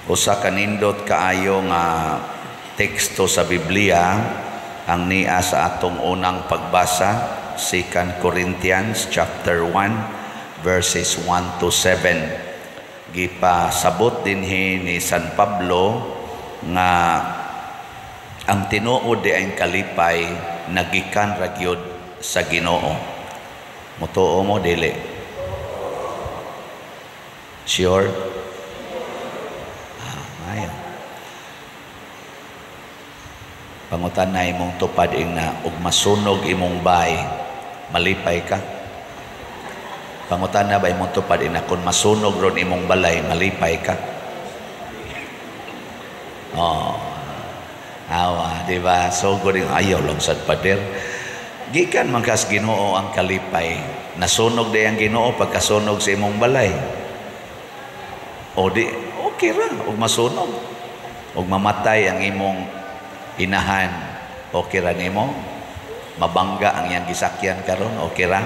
Usa ka nindot kaayo nga teksto sa Biblia ang nia sa atong unang pagbasa, 2 Corinthians chapter 1 verses 1 to 7. Gipasabot dinhi ni San Pablo nga ang tinuod di ang kalipay nagikan ra gyud sa Ginoo. Mutuo mo dili? Sure? Ah, maayo. Pangutan na imong tupad ingna og masunog imong bay, malipay ka? Pangutan na ba imong tupad ingna kung masunog ron imong balay, malipay ka? Oh. Awa, di ba? So good yung ayaw lang sad pader. Gikan man kas Ginoo ang kalipay. Nasunog di ang Ginoo pagkasunog sa imong balay. O di, okay ra og masunog. Og mamatay ang imong inahan, okay ra nimo? Mabangga ang iyang gisakyan karon, okay ra?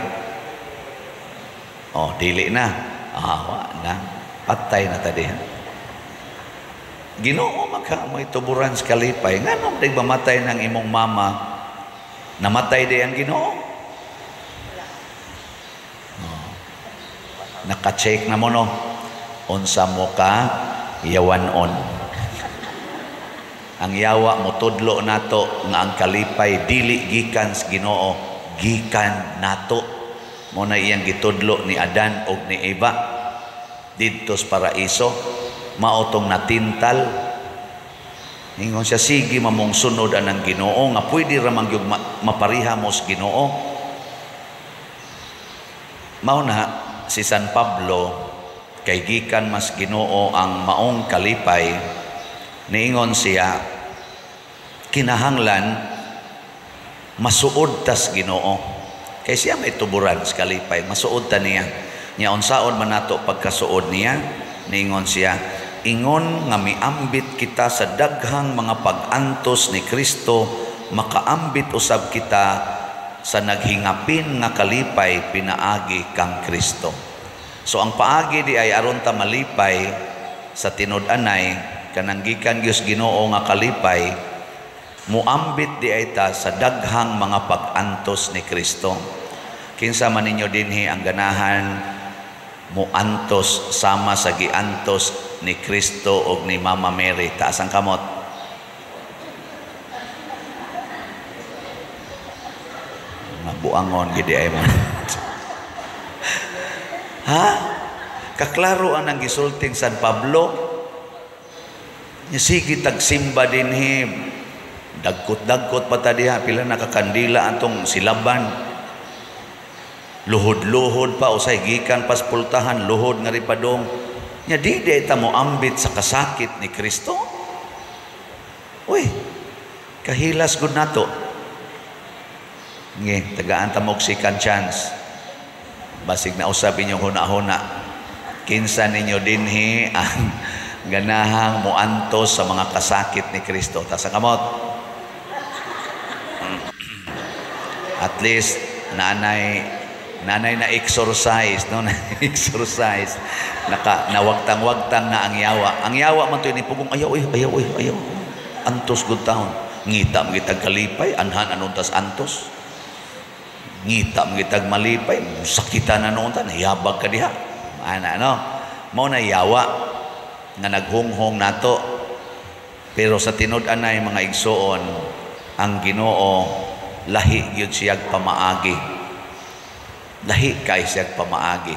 O, dili na. Ah, wa na. Patay na ta diha. Ginoo man ka may tuburan sa kalipay. Ngano di mamatay ng imong mama? Namatay di ang Ginoo? Oh. Naka-check na mo no? Unsa mo ka yawan-on. Ang yawa motudlo nato nga ang kalipay dili gikan sa Ginoo, gikan nato. Mo na iyang gitudlo ni Adan og ni Eva didto sa paraiso, mao tong natintal. Ingon siya, sige mamong sunod anang Ginoo nga pwede ra man gyud mapariha mo sa Ginoo. Mao na si San Pablo kay gikan mas Ginoo ang maong kalipay, niingon siya kinahanglan masuod tas Ginoo. Kay siya may tuburan sa kalipay, masuod ta niya. Nya unsaon man nato pagkasuod niya? Niingon siya, ingon nga miambit kita sa daghang mga pag-antos ni Kristo, makaambit usab kita sa naghingapin nga kalipay pinaagi kang Kristo. So ang paagi di ay aron ta malipay sa tinud-anay kanang gikan gyud Ginoo nga kalipay, muambit di ay ta sa daghang mga pag-antos ni Kristo. Kinsa man ninyo dinhi ang ganahan muantos sama sa giantos ni Kristo og ni Mama Mary? Taas ang kamot. Mabuangon gid ay mo. Ha? Kaklaro ang nang gisulting San Pablo. Sige tagsimba dinhi. Dagkot-dagkot pa ta diha, pila na ka kandila atong silaban. Luhod-luhod pa usay gikan pas pultahan, luhod nga ripadong. Nya di di ta mo ambit sa kasakit ni Kristo. Uy, kahilas gud nato. Nge, tagaan ta mo og second chance. Basig na usab inyong huna-huna. Kinsa ninyo dinhi ang ganahang muantos sa mga kasakit ni Kristo? Ta sa kamot. At least nanay na exercise, no? Na exercise. Naka nawagtang-wagtang na ang yawa. Ang yawa man to ni pugong ayaw, ayaw, ayaw, ayaw. Antos gud taon. Ngita man gitag kalipay, anhan anon tas antos. Ngita man gitag malipay, sakitan na noon ta, nahiyabag ka diha. Ana no. Mao na yawa nga naghunghong nato. Pero sa tinud-anay mga igsoon, ang Ginoo lahi gyud siyag pamaagi. Lahi kay siyag pamaagi.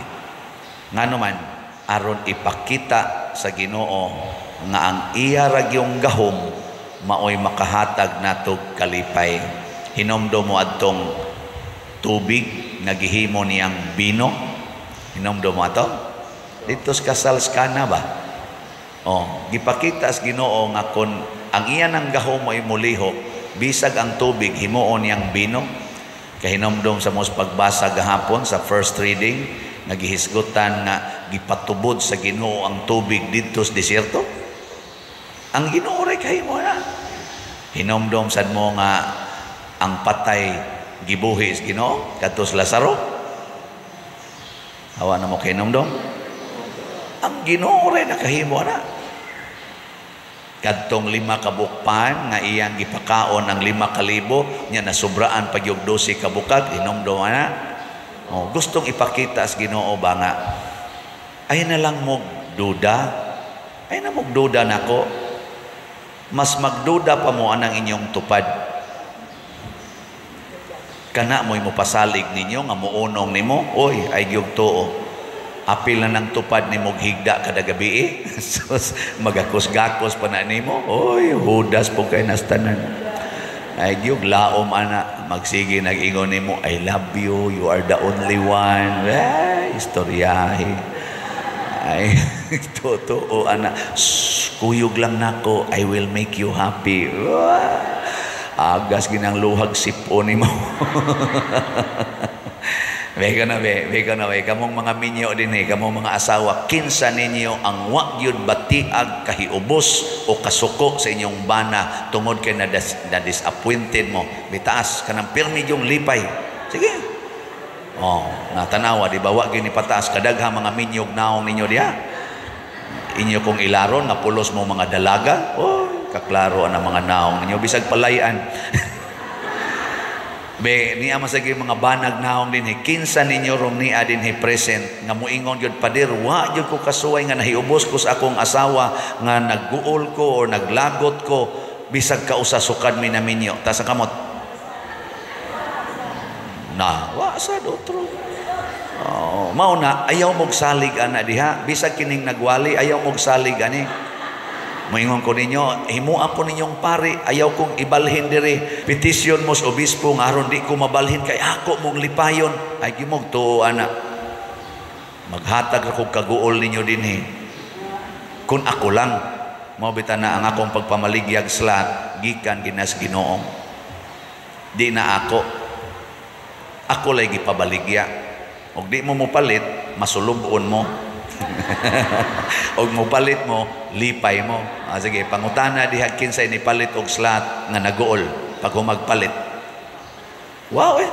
Ngano man aron ipakita sa Ginoo nga ang iya ra gyung gahom maoy makahatag natog kalipay. Hinomdom mo adtong tubig nga gihimo niyang bino. Hinomdom mo ato? Dito sa kasal sa Kana ba? Oh, gipakita sa Ginoo nga kon ang iya nang gahom ay mulihok, bisag ang tubig himuon niyang bino. Kahinomdom sa mos pagbasa gahapon sa first reading, nagihisgutan nga gipatubod sa Ginoo ang tubig didto sa desierto. Ang Ginoo ray kahimo na. Hinomdom sad mo nga ang patay gibuhi sa Ginoo kadto sa Lazaro. Hawa na mo kahinomdom. Ang Ginoo ray nakahimo na. Kadtong 5 ka buok pan nga iyang gipakaon ang 5,000 nya nasubraan pa gyud 12 ka bukag, hinumdum ana. Oh, gustong ipakita sa Ginoo ba nga ay na lang mo duda, ay na mo duda nako. Mas magduda pa mo anang inyong tupad. Kana mo'y mopasalig ninyo nga muunong nimo, oy, ay gyud tuo. Apil na ng tupad nimo higda kada gabi eh. Sus, magakos-gakos pa na nimo. Oy, hudas po kay nastanan. Ay gyud laom ana, magsige nag-ingon nimo, "I love you, you are the only one." Ay, istoryahe. Ay, totoo ana. "Shh, kuyog lang nako, I will make you happy." Wah! Agas ginang luhag sipo nimo. Beka na be, beka na be, kamong mga minyo din eh, kamong mga asawa, kinsa ninyo ang wa gyud batiag kahiubos o kasuko sa inyong bana tungod kay na disappointed mo? Bitaas kanang pirmi yung lipay. Sige. Oh, natanawa di ba, wa gyud ni pataas kadagha mga minyog naong ninyo diha. Inyo kong ilaron nga pulos mo mga dalaga. Oh, kaklaro ang mga naong ninyo bisag palayan. Be, niya masagi mga banag naong dinhi. Kinsa ninyo rong niya dinhi present nga muingon gyud, "Pader, wa gyud ko kasuway nga nahiubos ko sa akong asawa nga nagguol ko or naglagot ko bisag kausa sukad mi naminyo"? Taas ang kamot. Na, wa sad otro. Oh, mao na ayaw mog salig ana diha, bisag kining nagwali, ayaw mog salig ani. Moingon ko ninyo, himua ko ninyong pari, ayaw kong ibalhin diri. Petisyon mo sa obispo nga aron di ko mabalhin kay ako mong lipayon. Ay gimog tuo ana. Maghatag ra kog kaguol ninyo dinhi. Kung ako lang, mao bitaw na ang akong pagpamaligyag slot gikan ginas Ginoo. Di na ako. Ako lay gipabaligya. Og di mo mopalit, masulubon mo. Og mopalit mo, lipay mo. Ah, sige, pangutana diha kinsay nipalit og slot nga naguol pag humagpalit. Wow eh.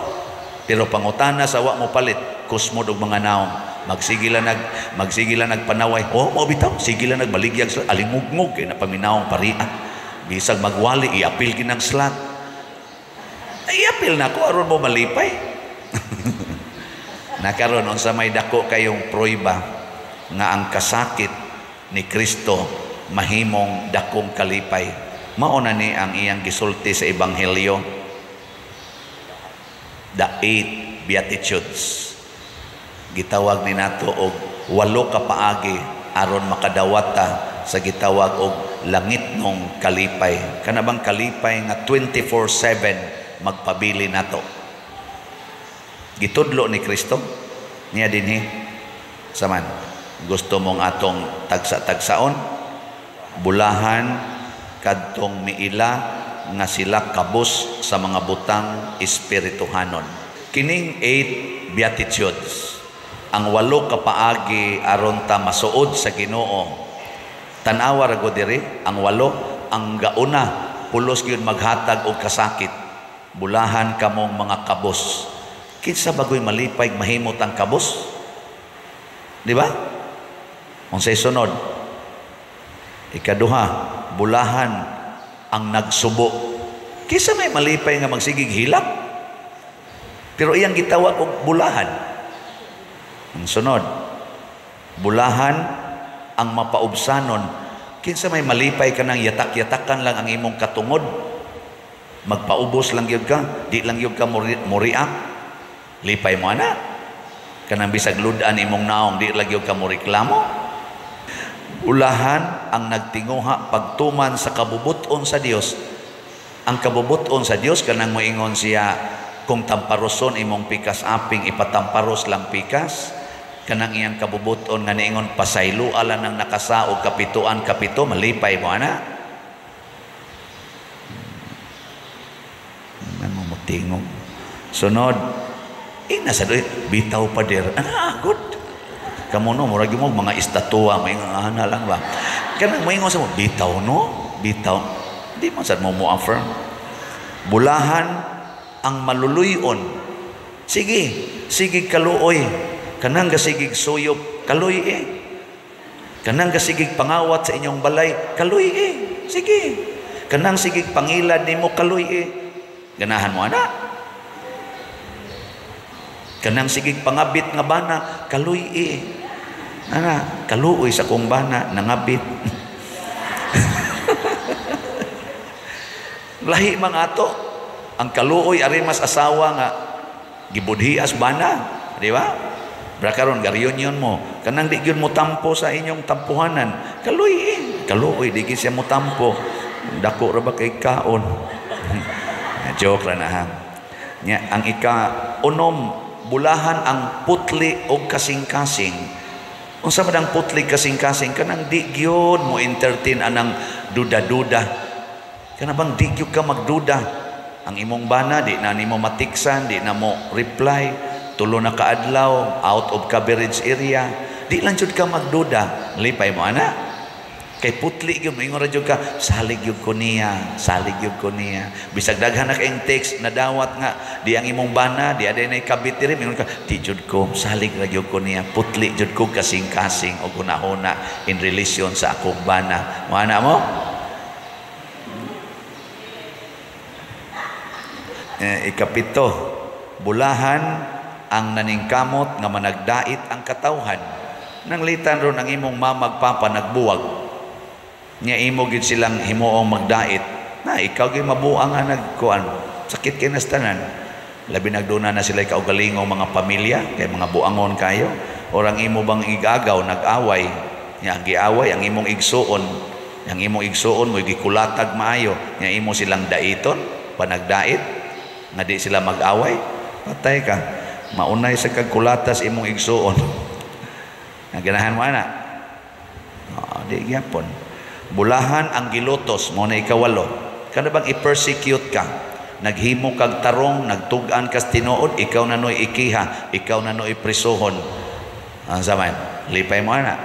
Pero pangutana sa wa mo palit, kusmod og mga naong. Magsige lang nagpanaway. Oh, mo bitaw, sige lang nagbaligyag slot, alingugngog kay napaminawong paria. Bisag magwali, iapil ginang slot. Ay, iapil na ko aron mo malipay. Nakaron unsa may dako kayong prueba nga ang kasakit ni Kristo mahimong dakong kalipay? Mao na ni ang iyang gisulti sa Ebanghelyo. The eight Beatitudes. Gitawag ni nato og 8 ka paagi aron makadawata sa gitawag og langitnong kalipay. Kana bang kalipay nga 24/7 magpabili nato. Gitudlo ni Kristo niya dinhi. Saman gusto mong atong tagsa-tagsaon, bulahan kadtong miila nga sila kabus sa mga butang espirituhanon. Kining eight Beatitudes, ang 8 ka paagi aron ta masuod sa Ginoo. Tan-awa ra gud diri ang 8. Ang gauna pulos gyud maghatag og kasakit. Bulahan kamong mga kabos. Kinsa bagoy malipay mahimot ang kabos? Di ba? Unsay sunod? Ikaduha, bulahan ang nagsubo. Kinsa may malipay nga magsigig hilak? Pero iyang gitawag og bulahan. Ang sunod, bulahan ang mapaubsanon. Kinsa may malipay ka nang yatak-yatakan lang ang imong katungod? Magpaubos lang gyud ka, di lang gyud ka moriak. Lipay mo ana. Kanang bisag ludan imong naong, di lang gyud ka moreklamo. Bulahan ang nagtinguha pagtuman sa kabubuton sa Dios. Ang kabubuton sa Dios kanang moingon siya kung tamparoson imong pikas aping, ipatamparos lang pikas. Kanang iyang kabubuton nga niingon pasaylo ala nang nakasaog kapituan kapito, malipay mo ana. Nang mutingog. Sunod, ina sa doy, bitaw pa der. Ana, good. Kamo no, murag mo mga estatua, may ana lang ba. Kanang moingon sa mo, bitaw no, bitaw. Di man sad mo mo affirm. Bulahan ang maluluyon. Sige, sige kaluoy. Kanang gasigig suyop, kaluy eh. Kanang gasigig pangawat sa inyong balay, kaluy eh. Sige. Kanang sige pangilad nimo kaluy eh. Ganahan mo ana. Kanang sige pangabit nga bana, kaluy eh. Ana, kaluoy sa kong bana nangabit. Lahi mga ato. Ang kaluoy ari mas asawa nga gibudhias bana, di ba? Bra karon ga-reunion mo, kanang di gyud mo tampo sa inyong tampuhanan, kaluoy eh. Kaluoy di gyud siya mo tampo. Dako ra ba kay kaon? Joke ra na ha. Nya ang ika-unom, bulahan ang putli og kasing-kasing. Unsa man ang putli kasing-kasing? Kanang di gyud mo entertain anang duda-duda. Kana bang di gyud ka magduda? Ang imong bana di na nimo matiksan, di na mo reply, tulo na kaadlaw, out of coverage area, di lang jud ka magduda. Lipay mo ana. Kay putli gyud moingon ra jud ka, salig gyud ko niya, salig gyud ko niya. Bisag daghan na kayong text nadawat nga di ang imong bana, di aday nay kabit diri, moingon ka, di jud ko, salig ra gyud ko niya, putli jud ko kasing-kasing og hunahuna in relation sa akong bana. Mo ana mo? Ikapito, bulahan ang naningkamot nga managdait ang katawhan. Nanglitan ron ang imong mamagpapa nagbuwag. Nya imo gid silang himuong magdait. Na ikaw gyud mabuang nga nagkuan. Sakit kay nastanan. Labi nagduna na sila kaugalingong mga pamilya kay mga buangon kayo. Orang imo bang igagaw nag-away. Nya ang giaway ang imong igsuon. Ang imong igsuon mo gikulatag maayo. Nya imo silang daiton panagdait nga di sila mag-away. Patay ka. Maunay sa kagkulatas imong igsuon. Naganahan mo ana. Oh, di gyapon. Bulahan ang gilutos mo na ikawalo. Kana bang i-persecute ka? Naghimo kag tarong, nagtug-an kas tinuod, ikaw na noy ikiha, ikaw na noy prisuhon. Ang saman, lipay mo ana.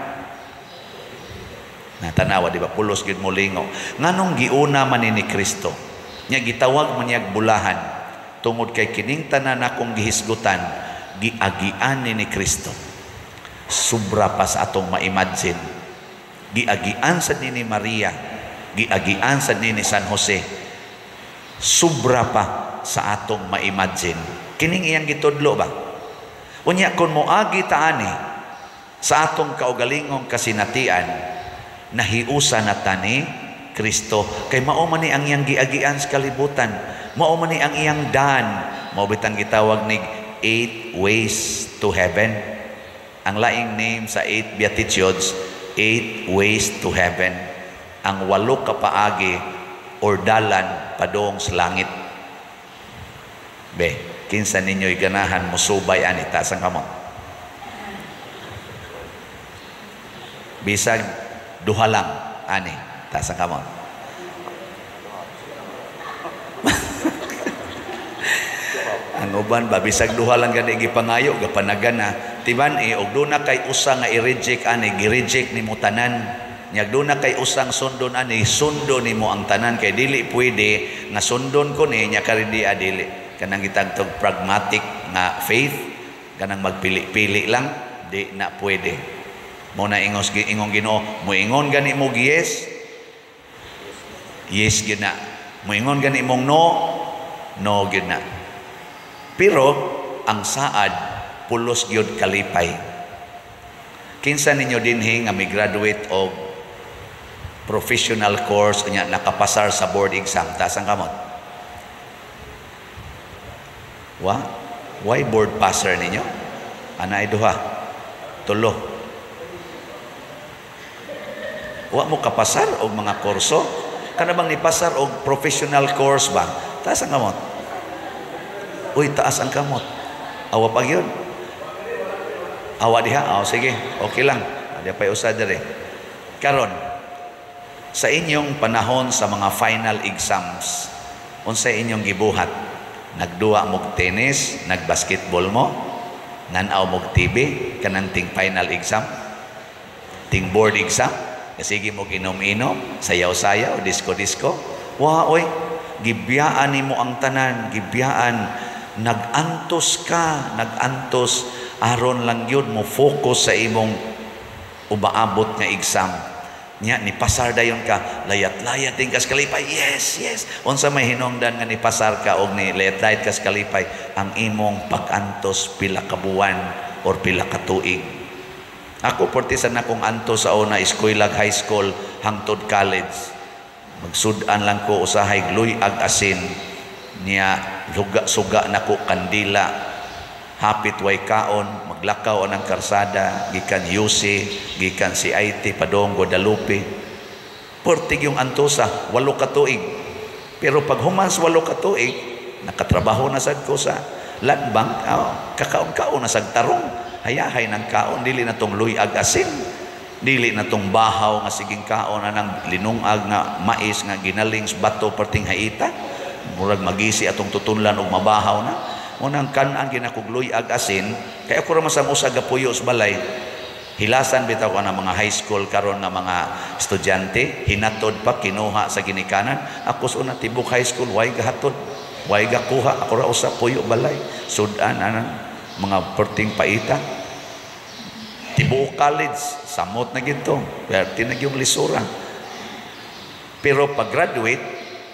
Natanawa, di ba? Pulos gyud mo lingo. Nganong giuna man ni Kristo? Nya gitawag man niyag bulahan. Tungod kay kining tanan akong gihisgutan, giagian ni Kristo. Sobra pa sa atong ma-imagine. Giagian sa ni Maria, giagian sa ni San Jose, sobra pa sa atong ma-imagine. Kining iyang gitudlo ba? Unya kun moagi ta ani sa atong kaugalingong kasinatian, nahiusa na ta ni Kristo. Kay mao man ni ang iyang giagian sa kalibutan, mao man ni ang iyang daan. Mao bitang gitawag nig 8 ways to heaven. Ang laing name sa 8 Beatitudes, 8 ways to heaven. Ang 8 ka paagi or dalan padung sa langit. Be, kinsa ninyo'y ganahan mosubay ani, taas ang kamot. Bisag duha lang ani, taas ang kamot. Ang uban ba bisag duha lang gani gipangayo gapanagan na. Tiban eh og duna kay usa nga i-reject ani, gi-reject nimo tanan. Nya duna kay usang sundon ani, sundo nimo ang tanan kay dili pwede nga sundon ko ni nya karon di adili. Kanang gitagtog pragmatic nga faith, kanang magpili-pili lang, di na pwede. Mo na ingos ingong Ginoo, moingon gani mo yes. Yes gyud na. Moingon gani mong no, no gyud na. Pero ang saad pulos gyud kalipay. Kinsa ninyo dinhi nga mi-graduate og professional course unya nakapasar sa board exam, taas ang kamot? Wa? Why board passer ninyo? Ana ay duha. Tulo. Wa mo kapasar og mga kurso? Kana bang nipasar og professional course ba? Taas ang kamot. Uy, taas ang kamot. Awa pag yun. Awa diha? Oh, sige. Okay lang. Di pa'y usa diri. Karon, sa inyong panahon sa mga final exams, unsay inyong gibuhat? Nagduwa mog tennis, nagbasketball mo, nan-aw mog TV, kanang ting final exam, ting board exam, sige mog inom-inom, sayaw-sayaw, disco-disco. Wa oy, gibiyaan nimo ang tanan, gibiyaan. Nagantos ka, nagantos aron lang yun mo focus sa imong umaabot nga exam. Nya ni pasar dayon ka, layat-layat din kas kalipay. Yes. Unsa may hinungdan nga ni pasar ka og ni layat-layat kas kalipay? Ang imong pag-antos pila ka buwan or pila ka tuig. Ako porti sa nakong antos sa una, eskwela, high school hangtod college. Magsud-an lang ko usahay luyag asin niya, luga suga nako kandila, hapit way kaon, maglakaw ang karsada gikan UC, gikan CIT padong Guadalupe. Pertig yung antosa 8 ka tuig. Pero pag humans 8 ka tuig, nakatrabaho na sad ko sa Land Bank, oh, kakaon-kaon na sad tarong, hayahay ng kaon, dili na tong luyag asin, dili na tong bahaw nga siging kaon anang linungag nga mais nga ginaling bato perting haita, murag magisi atong tutunlan og mabahaw na. Unang kan-an ginakog luyag asin kay ako ra man usa gapuyo sa balay. Hilasan bitaw ko na mga high school karon nga mga estudyante, hinatod pa kinuha sa ginikanan. Ako sa una, tibok high school way gahatod, way gakuha. Ako ra usa puyo balay, sudan anang mga perting paita. Tibuok college samot na gito, perti na yung lisura. Pero pag graduate,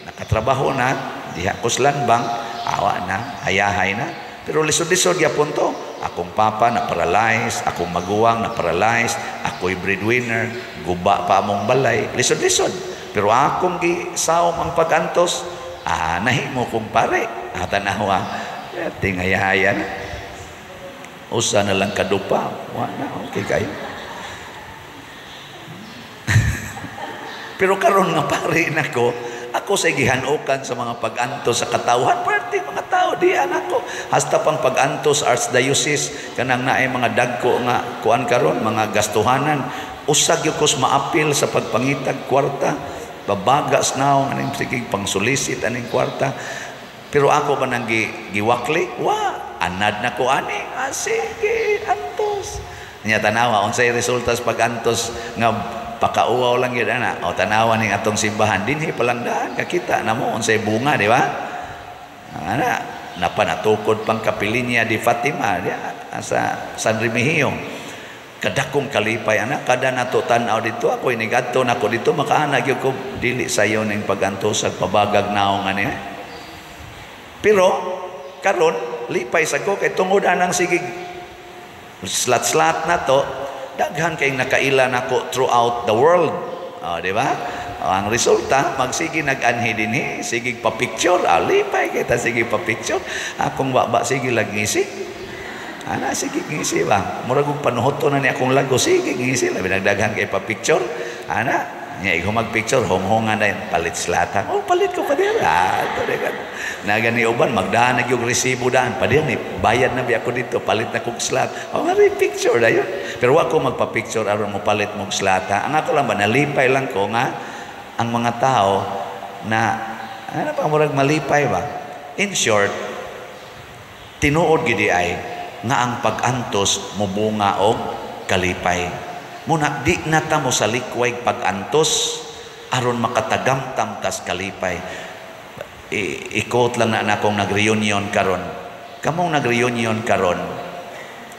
nakatrabaho na diha ko sa Land Bank, awa na, hayahay na. Pero lisod-lisod gyapon to. Akong papa na paralyzed, akong maguwang na paralyzed, ako'y breadwinner, guba pa among balay, lisod-lisod. Pero akong gisaom ang pag-antos, nahimo kong pare. Tanawa, tingayahaya na. Usa na lang kadupa, wa na, okay kayo. Pero karon nga pare nako, ako sa gihanukan sa mga pag-antos sa katawhan, parte mga tao diyan ako. Hasta pang pag-antos archdiocese kanang naay mga dagko nga kuan karon, mga gastuhanan, usa gyud kos maapil sa pagpangitag kwarta, babagas naong aning sige pangsulisit aning kwarta. Pero ako ba nang giwakli? Wa, anad na ko ani. Sige, antos. Nya tanawa unsay resulta sa pag-antos nga pakauwaw lang yun ana. O tanawa ning atong simbahan dinhi palang daan kakita na mo unsay bunga, di ba? Ana, napanatukod pang kapilinya di Fatima diya sa San Remigio. Kadakong kalipay ana kada nato tan-aw dito. Ako inigadto nako dito, makaana gyud ko dili sayo ning pag-antos ag pabagag naong ani. Pero karon lipay sa ko kay tungod anang sige slat-slat na to, daghan kay nakaila nako throughout the world. Oh, di ba? Oh, ang resulta, magsige nag-anhi dinhi, sige pa-picture, lipay kita sige pa-picture. Akong baba sige lag ngisi. Ana sige ngisi ba? Murag og panuhoto na ni akong lago, sige ngisi, labi nagdaghan kay pa-picture. Ana, nya ikaw mag-picture, honghongan na yun, palit slata. Oh, palit ko pa din. Ito din. Nagani uban, magdaan na yung resibo daan. Pa din, bayad na biya ako dito, palit na kong slat. Oh, mari picture na yun. Pero wako magpa-picture aron mo palit mong slata. Ang ako lang ba, nalipay lang ko nga, ang mga tao na, ano pa, murag malipay ba? In short, tinuod gidi ay, nga ang pag-antos mubunga og kalipay. Muna, di na ta mo sa likway pag-antos aron makatagamtam tas kalipay. Ikot lang na akong nag-reunion karon. Kamong nag-reunion karon,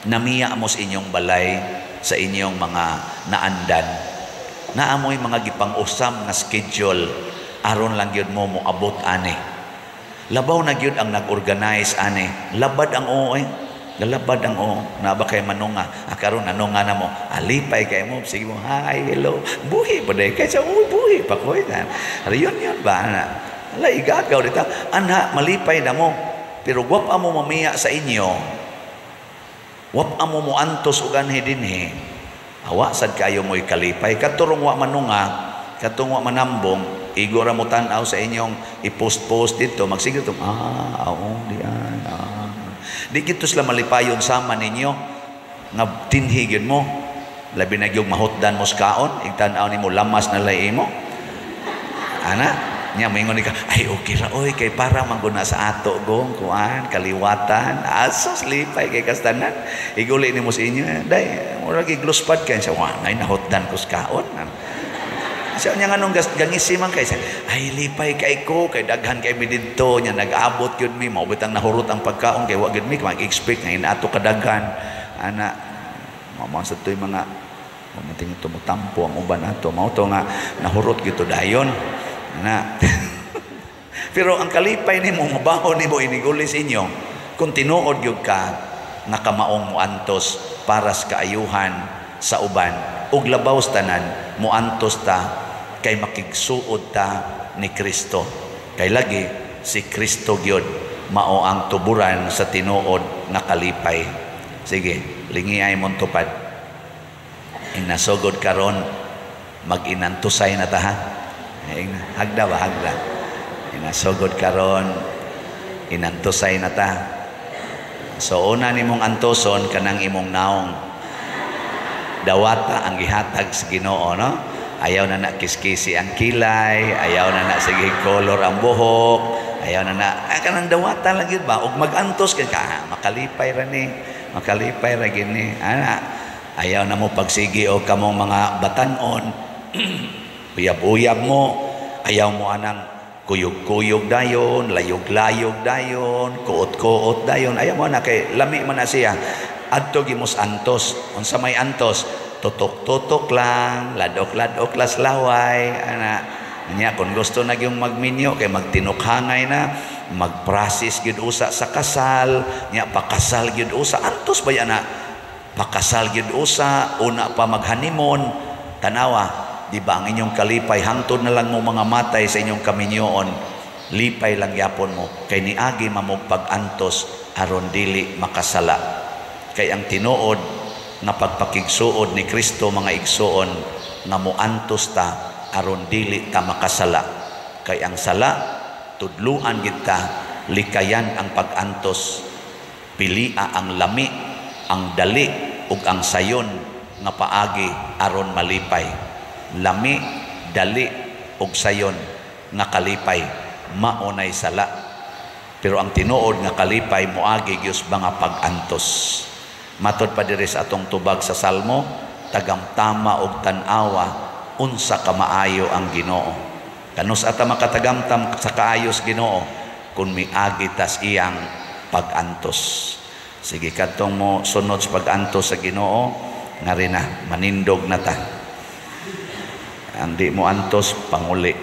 namiya mo sa inyong balay, sa inyong mga naandan. Naamoy mga gipang-usam nga schedule aron lang gyud mo moabot ani. Labaw na gyud ang nag-organize ani. Labad ang oo eh. Lalabad ang oo. Naba kay manunga. Karon nanunga na mo. Alipay kay mo. Sige mo, hi, hello. Buhi pa dahil. Kaya siya, uy, buhi pa ko. Reunion ba? Ana? Ala, igagaw dito. Ana, malipay na mo. Pero wap amo mamiya sa inyo. Wap amo mo antos og anhi dinhi. Awa sad kayo mo'y kalipay. Katurong wa manunga, katong wa manambong, igo ra mo tan-aw sa inyong i-post-post dito. Magsigil itong, oo, diyan, Di gito sila malipayon sama ninyo nga tinhi gyud mo. Labi na gyud mahutdan mo sa kaon, igtan-aw nimo lamas na lay imo. Ana, nya moingon ni ka, ay okay ra oy kay para mangguna sa ato gong kuan kaliwatan. Asos lipay kay kastanan. Iguli nimo sa inyo, day murag igluspad kay siya, wa nay nahutdan ko sa kaon. Siya niya nganong gangisi man kay siya, ay lipay kay ko kay daghan kay mi didto nya nag-abot gyud mi, mao bitang nahurot ang pagkaon kay wa gyud mi mag-expect nga inato kadaghan. Ana, mao sa toy mga Mating tumutampo ang uban ato. Mao to nga nahurot gito dayon. Na. Pero ang kalipay nimo, mabaho nimo iniguli sa inyo kung tinuod gyud ka nga kamaong moantos para sa kaayuhan sa uban, ug labaw sa tanan moantos ta kay makigsuod ta ni Kristo. Kay lagi si Kristo gyud mao ang tuburan sa tinuod nga kalipay. Sige, lingiay mong tupad. Ing nasugod karon, mag-inantusay na ta, ha. Ing hagda ba, hagda. Inasugod karon, inantusay na ta. So una nimong antuson kanang imong naong. Dawata ang gihatag sa Ginoo, no? Ayaw na na kiskisi ang kilay, ayaw na na sige color ang buhok, ayaw na na kanang dawata lang gyud ba, ug magantos ka, ka makalipay ra ni, makalipay ra gini. Ana, ayaw na mo pagsigi og kamong mga batanon, uyab-uyab mo, ayaw mo anang kuyog-kuyog dayon, layog-layog dayon, kuot-kuot dayon, ayaw mo na kay lami man na siya. Adto gimos antos, unsa may antos? Tutok-tutok lang, ladok-ladok las laway, ana. Nya kung gusto na gyung magminyo kay magtinukhangay na, magprocess gyud usa sa kasal, nya pakasal gyud usa, antos ba yan na? Pakasal gyud usa, una pa maghanimon, tanawa, di ba ang inyong kalipay hangtod na lang mo mga matay sa inyong kaminyoon, lipay lang yapon mo kay niagi mamog pag-antos aron dili makasala. Kay ang tinuod nga pagpakigsuod ni Kristo, mga igsuon, nga moantos ta aron dili ta makasala. Kay ang sala tudluan gid ta likayan ang pag-antos, pilia ang lami, ang dali ug ang sayon nga paagi aron malipay. Lami, dali ug sayon nga kalipay mao nay sala. Pero ang tinuod nga kalipay moagi gyud mga pag-antos. Matod pa diri sa atong tubag sa Salmo, tagamtama og tan-awa unsa ka maayo ang Ginoo. Kanus ata makatagamtam sa kaayos Ginoo kun miagi tas iyang pag-antos. Sige, kadtong mo sunod sa pag-antos sa Ginoo, ngari na manindog na ta. Ang di mo antos, panguli.